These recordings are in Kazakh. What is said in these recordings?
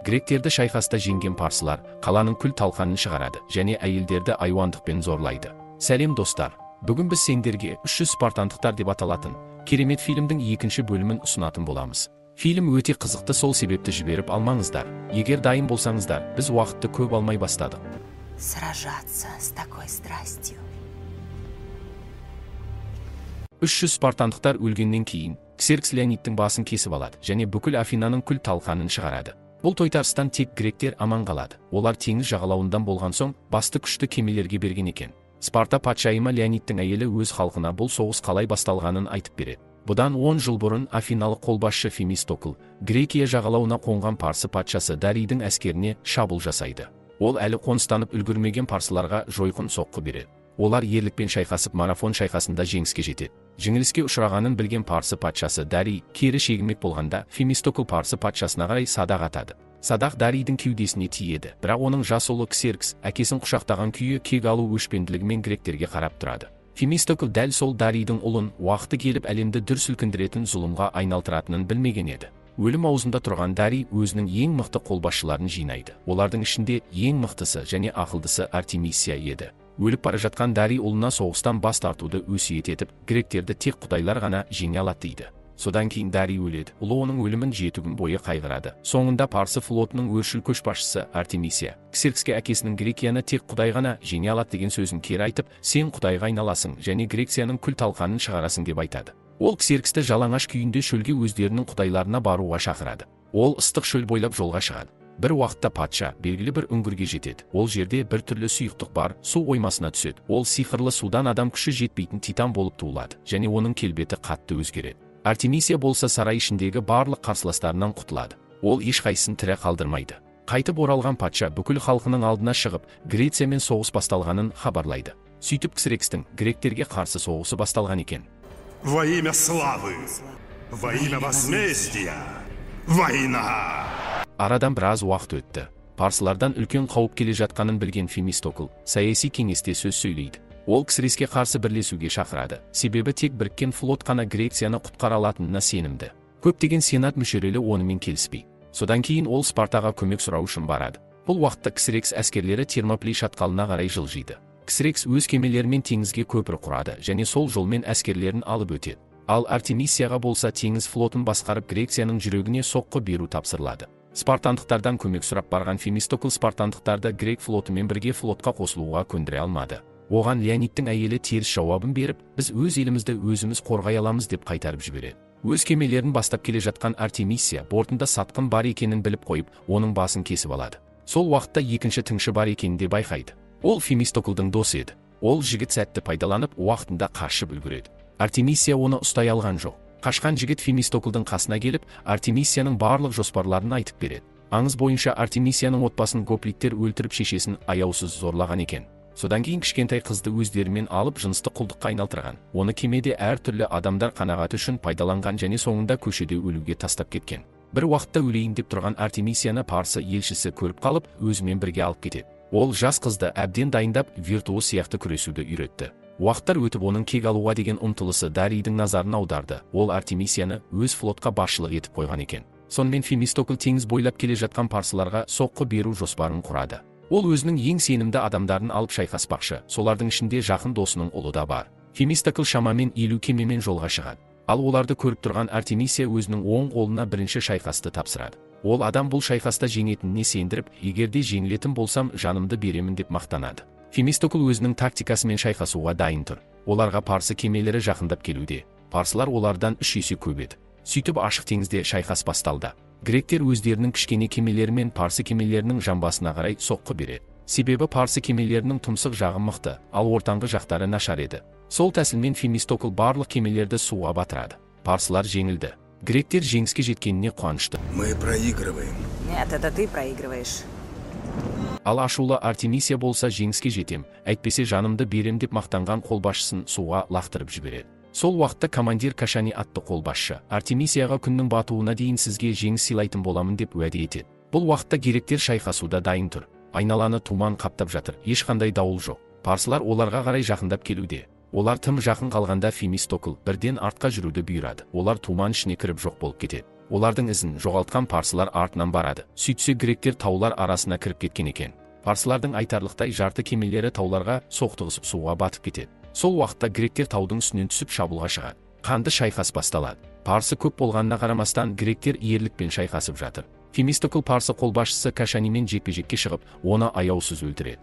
Гректерді шайқаста жеңген парсылар қаланың күл талқанын шығарады және әйелдерді айуандықпен зорлайды. Сәлем, достар! Бүгін біз сендерге 300 спартандықтар деп аталатын керемет фильмдің екінші бөлімін ұсынатын боламыз. Фильм өте қызықты, сол себепті жіберіп алмаңыздар. Егер дайын болсаңыздар, біз уақытты көп алмай бастадық. Сражаться с такой страстью. 300 спартандықтар өлгеннен кейін Ксеркс Леонидтің басын кесіп алады және бүкіл Афинаның күл талқанын шығарады. Бұл тойтарыстан тек гректер аман қалады. Олар теңіз жағалауындан болған соң, басты күшті кемелерге берген екен. Спарта патшайымы Леонидтің әйелі өз халқына бұл соғыс қалай басталғанын айтып береді. Бұдан 10 жыл бұрын афиналық қолбасшы Фемистокл Грекия жағалауына қонған парсы патшасы Дарийдің әскеріне шабуыл жасайды. Ол әлі қоныстанып үлгермеген парсыларға жойқын соққы береді. Олар ерлікпен шайқасып, Марафон шайқасында жеңіске жетеді. Жеңіліске ұшырағанын білген парсы патшасы Дарий кері шегінбек болғанда, Фемистокл парсы патшасына қарай садақ атады. Садақ Дарийдің кеудесіне тиеді, бірақ оның жас ұлы Ксеркс әкесін құшақтаған күйі кек алу өшпенділігімен гректерге қарап тұрады. Фемистокл дәл сол Дарийдің ұлын уақыты келіп әлемді дүр сілкіндіретін зұлымға айналдыратынын білмеген еді. Өлім аузында тұрған Дарий өзінің ең мықты қолбасшыларын жинайды. Олардың ішінде ең мықтысы және ақылдысы Артемисия еді. Өліп бара жатқан Дарий ұлына соғыстан бас тартуды өсиет етіп, гректерді тек құдайлар ғана жеңе алады дейді. Содан кейін Дарий өледі. Ұлы оның өлімін 7 күн бойы қайғырады. Соңында парсы флотының өршіл көшбасшысы Артемисия Ксеркске әкесінің Грекияны тек құдай ғана жеңе алады деген сөзін кері айтып, сен құдайға айналасың және Грецияның күл талқанын шығарасың деп айтады. Ол Ксерксті жалаңаш күйінде шөлге, өздерінің құдайларына баруға шақырады. Ол ыстық шөл бойлап жолға шығады. Бір уақытта патша белгілі бір үңгірге жетеді. Ол жерде бір түрлі сұйықтық бар су қоймасына түседі. Ол сиқырлы судан адам күші жетпейтін титан болып туылады және оның келбеті қатты өзгереді. Артемисия болса, сарай ішіндегі барлық қарсыластарынан құтылады. Ол ешқайсысын тірі қалдырмайды. Қайтып оралған патша бүкіл халқының алдына шығып, Грециямен соғыс басталғанын хабарлайды. Сөйтіп, Ксеркстің гректерге қарсы соғысы басталған екен. Во имя славы! Во имя возмездия! Война! Арадан біраз уақыт өтті. Парсылардан үлкен қауіп келе жатқанын білген Фемистокл саяси кеңесте сөз сөйлейді. Ол Ксеркске қарсы бірлесуге шақырады, себебі тек біріккен флот қана Грецияны құтқара алатынына сенімді. Көптеген сенат мүшелері онымен келіспей. Содан кейін ол Спартаға көмек сұрау үшін барады. Бұл уақытта Ксеркс әскерлері Термоплей шатқалына қарай жылжиды. Ксеркс өз кемелерімен теңізге көпір құрады және сол жолмен әскерлерін алып өтеді. Ал Артемисияға болса теңіз флотын басқарып, Грецияның жүрегіне соққы беру тапсырылады. Спартандықтардан көмек сұрап барған Фемистокл спартандықтарды грек флотымен бірге флотқа қосылуға көндіре алмады. Оған Леонидтің әйелі теріс жауабын беріп, біз өз елімізді өзіміз қорғай аламыз деп қайтарып жібереді. Өз кемелерін бастап келе жатқан Артемисия бортында сатқын бар екенін біліп қойып, оның басын кесіп алады. Сол уақытта екінші тыңшы бар екенін де байқайды. Ол Фемистоклдың досы еді. Ол жігіт сәтті пайдаланып, уақытында қашып үлгереді. Артемисия оны ұстай алған жоқ. Қашқан жігіт Фемистоклдың қасына келіп, Артемисияның барлық жоспарларын айтып береді. Аңыз бойынша, Артемисияның отбасын гоплиттер өлтіріп, шешесін аяусыз зорлаған екен. Содан кейін кішкентай қызды өздерімен алып, жыныстық құлдыққа айналдырған. Оны кемеде әртүрлі адамдар қанағаты үшін пайдаланған және соңында көшеде өлуге тастап кеткен. Бір уақытта өлейін деп тұрған Артемисияны парсы елшісі көріп қалып, өзімен бірге алып кетеді. Ол жас қызды әбден дайындап, виртуоз сияқты күресуді үйретті. Уақыттар өтіп, оның кек алуға деген ұмтылысы Дарийдің назарын аударды. Ол Артемисияны өз флотқа басшылық етіп қойған екен. Сонымен, Фемистокл теңіз бойлап келе жатқан парсыларға соққы беру жоспарын құрады. Ол өзінің ең сенімді адамдарын алып шайқаспақшы. Солардың ішінде жақын досының ұлы да бар. Фемистокл шамамен 50 кемемен жолға шығады. Ал оларды көріп тұрған Артемисия өзінің оң қолына бірінші шайқасты тапсырады. Ол адам бұл шайқаста жеңетініне сендіріп, егерде жеңілетін болсам, жанымды беремін деп мақтанады. Фемистокл өзінің тактикасымен шайқасуға дайын тұр. Оларға парсы кемелері жақындап келуде. Парсылар олардан 3 есе көп еді. Сөйтіп, ашық теңізде шайқас басталды. Гректер өздерінің кішкене кемелерімен парсы кемелерінің жамбасына қарай соққы береді. Себебі парсы кемелерінің тұмсық жағы мықты, ал ортаңғы жақтары нашар еді. Сол тәсілмен Фемистокл барлық кемелерді суға батырады. Парсылар жеңілді. Гректер жеңіске жеткеніне қуанышты. Мы проигрываем. Нет, это ты проигрываешь. Ал ашулы Артемисия болса, жеңіске жетем, әйтпесе жанымды берем деп мақтанған қолбасшысын суға лақтырып жібереді. Сол уақытта командир Кашани атты қолбасшы Артемисияға күннің батуына дейін сізге жеңіс сыйлайтын боламын деп уәде етеді. Бұл уақытта гректер шайқасуда дайын тұр. Айналаны тұман қаптап жатыр, ешқандай дауыл жоқ. Парсылар оларға қарай жақындап келуде. Олар тым жақын қалғанда, Фемистокл бірден артқа жүруді бұйырады. Олар тұман ішіне кіріп, жоқ болып кетеді. Олардың ізін жоғалтқан парсылар артынан барады. Сөйтсе гректер таулар арасына кіріп кеткен екен. Парсылардың айтарлықтай жарты кемелері тауларға соқтығысып суға батып кетеді. Сол уақытта гректер таудың үстінен түсіп шабуылға шығады. Қанды шайқас басталады. Парсы көп болғанына қарамастан гректер ерлікпен шайқасып жатыр. Фемистокл парсы қолбасшысы Кашанимен жекпе-жекке шығып, оны аяусыз өлтіреді.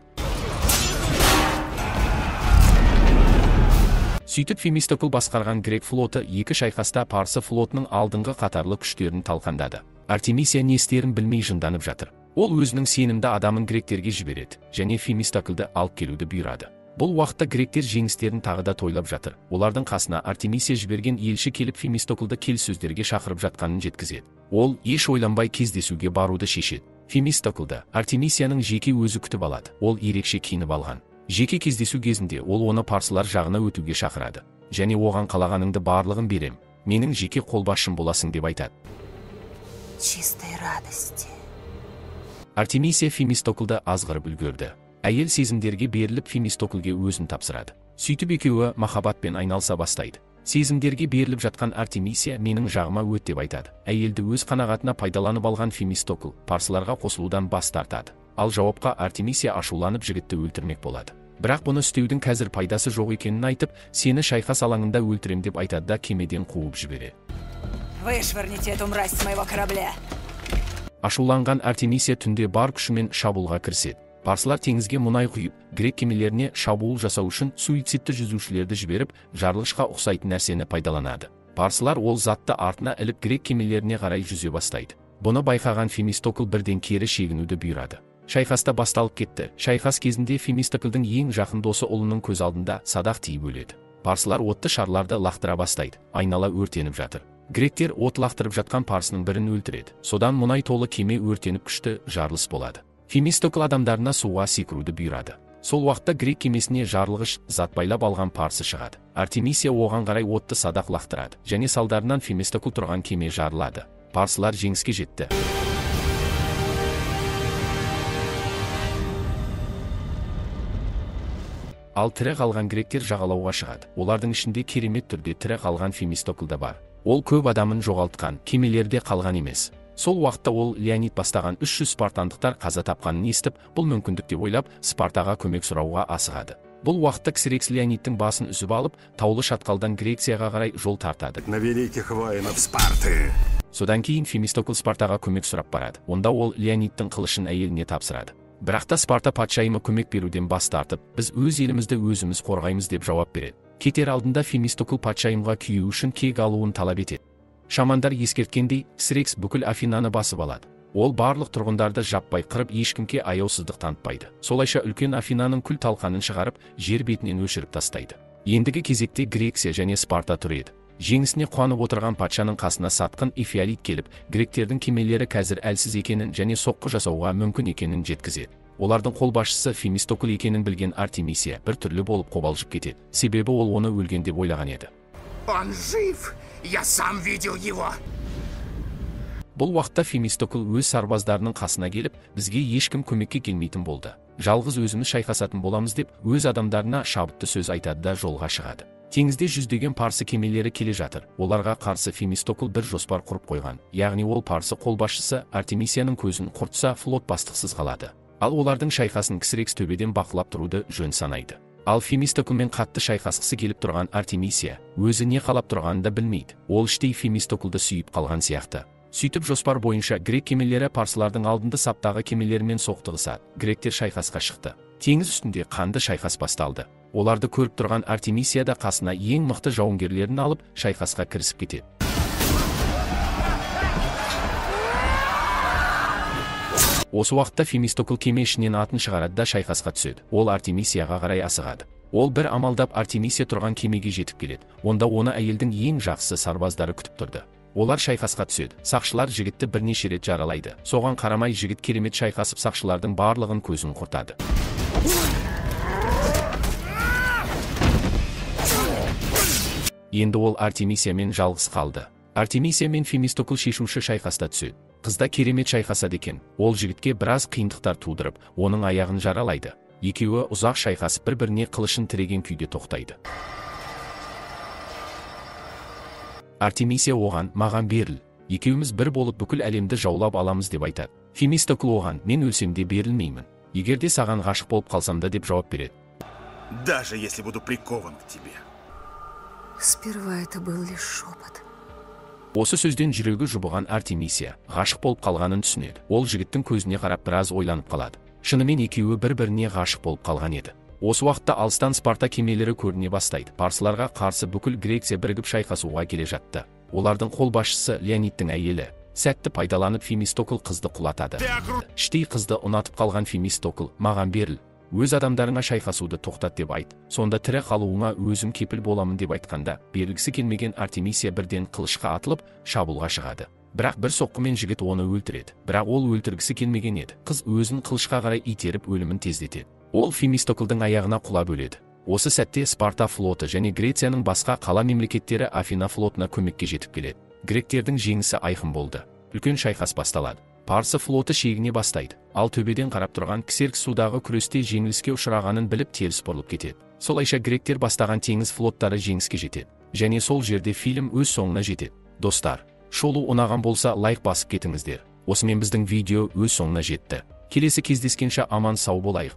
Сөйтіп Фемистокл басқарған грек флоты екі шайқаста парсы флотының алдыңғы қатарлы күштерін талқандады. Артемисия не істерін білмей жынданып жатыр. Ол өзінің сенімді адамын гректерге жібереді және Фемистоклды алып келуді бұйырады. Бұл уақытта гректер жеңістерін тағы да тойлап жатыр. Олардың қасына Артемисия жіберген елші келіп Фемистоклды келіссөздерге шақырып жатқанын жеткізеді. Ол еш ойланбай кездесуге баруды шешеді. Фемистоклды Артемисияның жеке өзі күтіп алады. Ол ерекше киініп алған. Жеке кездесу кезінде ол оны парсылар жағына өтуге шақырады. Және оған қалағаныңды барлығын берем. Менің жеке қолбасшым боласың деп айтады. Чистой радости. Артемисия Фемистоклды азғырып үлгерді. Әйел сезімдерге беріліп Фемистоклге өзін тапсырады. Сөйтіп екеуі махаббатпен айналыса бастайды. Сезімдерге беріліп жатқан Артемисия менің жағыма өт деп айтады. Әйелді өз қанағатына пайдаланып алған Фемистокл парсыларға қосылудан бас тартады. Ал жауапқа Артемисия ашуланып жігітті өлтірмек болады. Бірақ бұны істеудің қазір пайдасы жоқ екенін айтып, сені шайқас алаңында өлтірем деп айтады да кемеден қуып жібереді. Вышвырните эту мразь с моего корабля. Ашуланған Артемисия түнде бар күшімен шабуылға кіріседі. Парсылар теңізге мұнай құйып, грек кемелеріне шабуыл жасау үшін суицидті жүзушілерді жіберіп, жарылғышқа ұқсайтын нәрсені пайдаланады. Парсылар ол затты артына іліп грек кемелеріне қарай жүзе бастайды. Бұны байқаған Фемистокл бірден кері шегінуді бұйырады. Шайқаста басталып кетті. Шайқас кезінде Фемистоклдың ең жақын досы ұлының көз алдында садақ тиіп өледі. Парсылар отты шарларды лақтыра бастайды. Айнала өртеніп жатыр. Гректер от лақтырып жатқан парсының бірін өлтіреді. Содан мұнай толы кеме өртеніп күшті жарылыс болады. Фемистокл адамдарына суға секіруді бұйырады. Сол уақытта грек кемесіне жарылғыш зат байлап алған парсы шығады. Артемисия оған қарай отты садақ лақтырады. Және салдарынан Фемистокл тұрған кеме жарылады. Парсылар жеңіске жетті. Ал тірі қалған гректер жағалауға шығады. Олардың ішінде керемет түрде тірі қалған Фемистокл да бар. Ол көп адамын жоғалтқан, кемелерде қалған емес. Сол уақытта ол Леонид бастаған 300 спартандықтар қаза тапқанын естіп, бұл мүмкіндік деп ойлап, Спартаға көмек сұрауға асығады. Бұл уақытта Ксеркс Леонидтің басын үзіп алып, таулы шатқалдан Грецияға қарай жол тартады. На великих воинов Спарты. Содан кейін Фемистокл Спартаға көмек сұрап барады. Онда ол Леонидтің қылышын әйеліне тапсырады. Бірақ та Спарта патшайымы көмек беруден бас тартып, біз өз елімізді өзіміз қорғаймыз деп жауап береді. Кетер алдында Фемистокл патшайымға күйеу үшін кек алуын талап етеді. Шамандар ескерткендей, Ксеркс бүкіл Афинаны басып алады. Ол барлық тұрғындарды жаппай қырып, ешкімге аяусыздық танытпайды. Солайша үлкен Афинаның күл талқанын шығарып, жер бетінен өшіріп тастайды. Ендігі кезекте Грекция және Спарта тұр еді. Жеңісіне қуанып отырған патшаның қасына сатқын Эфиалит келіп, гректердің кемелері қазір әлсіз екенін және соққы жасауға мүмкін екенін жеткізеді. Олардың қолбасшысы Фемистокл екенін білген Артемисия бір түрлі болып қобалжып кетеді. Себебі ол оны өлген деп ойлаған еді. Он жив! Я сам видел его! Бұл уақытта Фемистокл өз сарбаздарының қасына келіп, бізге ешкім көмекке келмейтін болды. Жалғыз өзіміз шайқасатын боламыз деп, өз адамдарына шабытты сөз айтады да жолға шығады. Теңізде жүздеген парсы кемелері келе жатыр. Оларға қарсы Фемистокл бір жоспар құрып қойған. Яғни ол парсы қолбасшысы Артемисияның көзін құртса, флот бастықсыз қалады. Ал олардың шайқасын Ксеркс төбеден бақылап тұруды жөн санайды. Ал Фемистоклмен қатты шайқасқысы келіп тұрған Артемисия өзі не қалап тұрғанын да білмейді. Ол іштей Фемистоклды сүйіп қалған сияқты. Сөйтіп жоспар бойынша грек кемелері парсылардың алдынды саптағы кемелерімен соқтығысады. Гректер шайқасқа шықты. Теңіз үстінде қанды шайқас басталды. Оларды көріп тұрған Артемисия да қасына ең мықты жауынгерлерін алып, шайқасқа кірісіп кетеді. Осы уақытта Фемистокл кеме ішінен атын шығарады да шайқасқа түседі. Ол Артемисияға қарай асығады. Ол бір амалдап Артемисия тұрған кемеге жетіп келеді. Онда оны әйелдің ең жақсы сарбаздары күтіп тұрды. Олар шайқасқа түседі. Сақшылар жігітті бірнеше рет жаралайды. Соған қарамай жігіт керемет шайқасып сақшылардың барлығын көзін құртады. Енді ол Артемисиямен жалғыз қалды. Артемисия мен Фемистокл шешуші шайқаста түседі. Қызда керемет шайқасады екен. Ол жігітке біраз қиындықтар тудырып, оның аяғын жаралайды. Екеуі ұзақ шайқасып бір-біріне қылышын тіреген күйде тоқтайды. Артемисия оған, маған беріл. Екеуміз бір болып, бүкіл әлемді жаулап аламыз деп айтады. Фемистокл оған: «Мен өлсем де берілмеймін, егер де саған ғашық болып қалсам да», – деп жауап береді. Даже если буду прикован к тебе. Сперва это был лишь шепот. Осы сөзден жүрегі жұбыған Артемисия ғашық болып қалғанын түсінеді. Ол жігіттің көзіне қарап, біраз ойланып қалады. Шынымен, екеуі бір-біріне ғашық болып қалған еді. Осы уақытта алыстан Спарта кемелері көріне бастайды. Парсыларға қарсы бүкіл Греция бірігіп шайқасуға келе жатты. Олардың қолбасшысы Леонидтің әйелі. Сәтті пайдаланып, Фемистокл қызды құлатады. Іштей қызды ұнатып қалған Фемистокл: «Маған беріл, өз адамдарыңа шайқасуды тоқтат деп айт, сонда тірі қалуыңа өзім кепіл боламын», – деп айтқанда, берілгісі келмеген Артемисия бірден қылышқа атылып, шабуылға шығады. Бірақ бір соққымен жігіт оны өлтіреді. Бірақ ол өлтіргісі келмеген еді. Қыз өзін қылышқа қарай итеріп, өлімін тездетеді. Ол Фемистоклдың аяғына құлап өледі. Осы сәтте Спарта флоты және Грецияның басқа қала мемлекеттері Афина флотына көмекке жетіп келеді. Гректердің жеңісі айқын болды. Үлкен шайқас басталады. Парсы флоты шегіне бастайды. Ал төбеден қарап тұрған Ксеркс судағы күресте жеңіліске ұшырағанын біліп, теріс бұрылып кетеді. Солайша гректер бастаған теңіз флоттары жеңіске жетеді. Және сол жерде фильм өз соңына жетеді. Достар, шолу ұнаған болса, лайк басып кетіңіздер. Осымен біздің видео өз соңына жетті. Келесі кездескенше аман сау болайық.